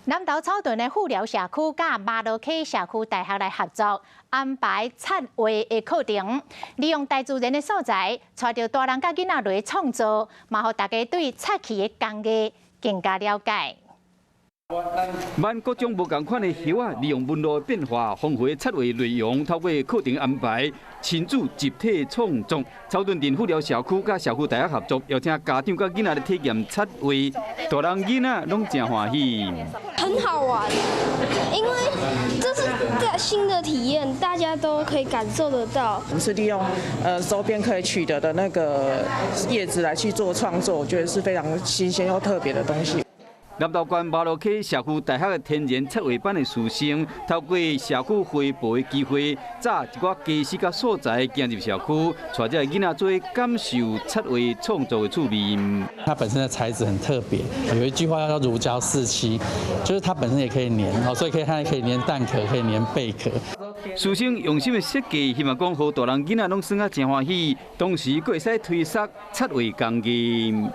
南投草屯的富寮社區佮麻羅溪社區大學來合作，安排插畫的課程，利用大自然的素材，帶著大人佮囡仔來創作，嘛予大家對漆器的工藝更加了解。萬各種無仝款的葉仔，利用紋路的變化，豐富的插畫內容，透過課程安排，親子集體創作。草屯鎮富寮社區佮社區大學合作，邀請家長佮囡仔來體驗插畫，大人囡仔攏誠歡喜。很好玩，因為這是新的體驗，大家都可以感受得到。我們是利用周邊可以取得的那個葉子來去做創作，我覺得是非常新鮮又特別的東西。南投縣麻羅溪社區大學的天然插畫班的師生，透過社區匯報的機會，紮一寡家私佮素材行入社區，帶這囡仔做感受插畫創作的趣味。它本身的材質很特別，有一句話叫做如膠似漆，就是它本身也可以粘，所以可以它也可以粘蛋殼，可以粘貝殼。師生用心的設計，希望講予大人囡仔攏耍甲誠歡喜，同時閣會使推捒插畫工藝。